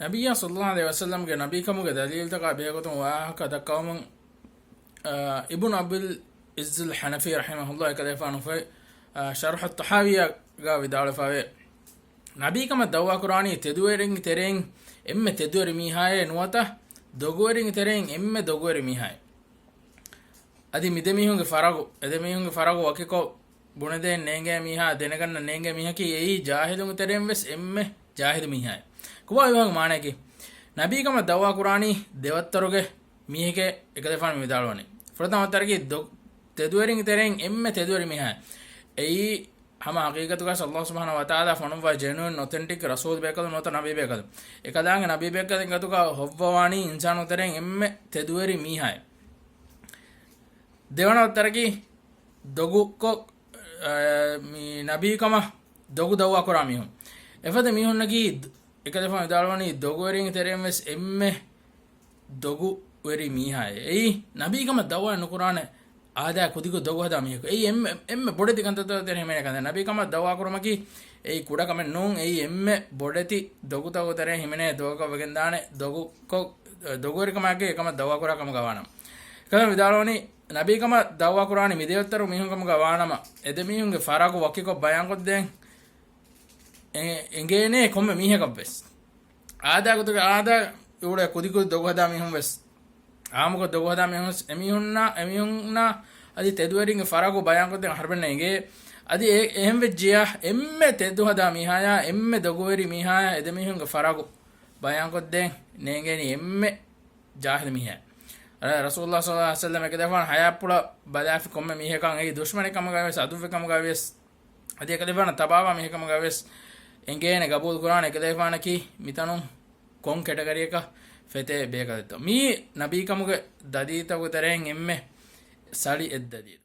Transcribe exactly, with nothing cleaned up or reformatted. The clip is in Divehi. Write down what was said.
ނަބިއްޔާ ޞައްލައްލާހު ޢަލައިހި ވަސައްލަމްގެ ނަބީކަމުގެ ދަލީލުތަކާ ބެހޭގޮތުން ވާހަކަ ދައްކަވަމުން، އާ، އިބްނު އަބިލް އިއްޒުލް ޙަނަފީ ރަޙިމަހުﷲ އެކަލޭފާނު ފޮތް، އާ، ޝަރްޙު ޠަޙާވިއްޔާގަ ވިދާޅުވެފަވޭ، ނަބީކަމަށް ދަޢުވާކުރާނީ ތެދުވެރިންގެ ތެރެއިން އެންމެ ތެދުވެރި މީހާއޭ ނުވަތަ ދޮގުވެރިންގެ ތެރެއިން އެންމެ ދޮގުވެރި މީހާއޭ. އަދި މިދެމީހުންގެ ފަރަގު، އެދެމީހުންގެ ފަރަގު ވަކިކޮށް ބުނެދޭން ނޭނގޭ މީހާ، ދެނެގަންނަ ނޭނގޭ މީހަކީ އެއީ ޖާހިލުންގެ ތެރެއިން ވެސް އެންމެ ޖާހިލު މީހާއޭ. ކޮބާ މިވާހަކަ މާނައަކީ؟ ނަބީކަމަށް ދަޢުވާކުރާނީ ދެވައްތަރުގެ މީހެކޭ އެކަލޭފާނު ވިދާޅުވަނީ. ފުރަތަމަ ވައްތަރަކީ ދޮ-، ތެދުވެރިންގެ ތެރެއިން އެންމެ ތެދުވެރި މީހާ. އެއީ ހަމަ ޙަޤީޤަތުގަ ﷲ ސުބްޙާނަހޫ ވަތަޢާލާ ފޮނުއްވާ ޖެނުއިން އޮތެންޓިކް ރަސޫލު ބޭކަލު ނުވަތަ ނަބީ ބޭކަލު. އެކަލާނގެ ނަބީ ބޭކަލެއްގެ ގޮތުގަ ހޮއްވަވާނީ އިންސާނުން ތެރެއިން އެންމެ ތެދުވެރި މީހާއެއް. ދެވަނަ ވައްތަރަކީ ދޮގުކޮށް، އަ، މި ނަބީކަމަށް ދޮގު ދަޢުވާ ކުރާ މީހުން. އެފަދަ މީހުންނަކީ ދ-، އެކަލޭފާނު ވިދާޅުވަނީ ދޮގުވެރިންގެ ތެރެއިން ވެސް އެންމެ ދޮގުވެރި މީހާއޭ. އެއީ ނަބީކަމަށް ދަޢުވާ ނުކުރާނެ އާދައިގެ ކުދިކޮށް ދޮގު ހަދާ މީހަކު. އެއީ އެންމެ، އެންމެ ބޮޑެތި ކަންތައްތަކުގެ ތެރެއިން ހިމެނޭ ކަންތައް. ނަބީކަމަށް ދަޢުވާ ކުރުމަކީ އެއީ ކުޑަ ކަމެއް ނޫން. އެއީ އެންމެ ބޮޑެތި ދޮގުތަކުގެ ތެރެއިން ހިމެނޭ ދޮގަކަށް ވެގެންދާނެ ދޮގުކޮށް، ދޮގުވެރިކަމާއެކީ އެކަމަށް ދަޢުވާ ކުރާ ކަމުގަ ވާނަމަ. އެކަލޭފާނު ވިދާޅުވަނީ ނަބީކަމަށް ދަޢުވާ ކުރާނީ މި ދެވައްތަރު މީހުން ކަމުގަ ވާނަމަ، އެ ދެ މީހުންގެ ފަރަގު ވަކިކޮށް ބަޔާންކޮށްދޭން އެ-، އެނގޭނޭ ކޮންމެ މީހަކަށްވެސް. އާދައިގެ ގޮތުގަ އާދައިގެ އުޅޭ ކުދިކުދި ދޮގު ހަދާ މީހުން ވެސް، އާއްމުކޮށް ދޮގު ހަދާ މީހުން ވެސް، އެމީހުންނާ، އެމީހުންނާ އަދި ތެދުވެރިންގެ ފަރަގު ބަޔާންކޮށްދޭން އަހަރުމެންނަށް އެނގޭ. އަދި އެ-، އެހެން ވެއްޖިޔާ، އެންމެ ތެދު ހަދާ މީހާޔާ، އެންމެ ދޮގުވެރި މީހާޔާ، އެ ދެ މީހުންގެ ފަރަގު ބަޔާންކޮށްދޭން ނޭނގޭނީ އެންމެ ޖާހިލު މީހާ. އަ، ރަސޫލުﷲ ޞައްލައްލާހު ޢަލައިހި ވަސައްލަމް އެކަލޭފާނު ޙަޔާތްޕުޅަށް ބަލާފި ކޮންމެ މީހަކަށް އެއީ ދުޝްމަނެއް ކަމުގައި ވެސް، އަދުއްވެ ކަމުގައި ވެސް، އަދި އެކަލޭފާނަށް ތަބާވާ މީހެއް ކަމުގައި ވެސް އެނގޭނެ ގަބޫލު ކުރާނެ. އެކަލޭފާނަކީ މިތަނުން ކޮން ކެޓަގަރީއަކަށް ފެތޭ ބޭކަލެއްތޯ. މީ ނަބީކަމުގެ ދަލީލުތަކުގެ ތެރެއިން އެންމެ ސަޅި އެއް ދަލީލު.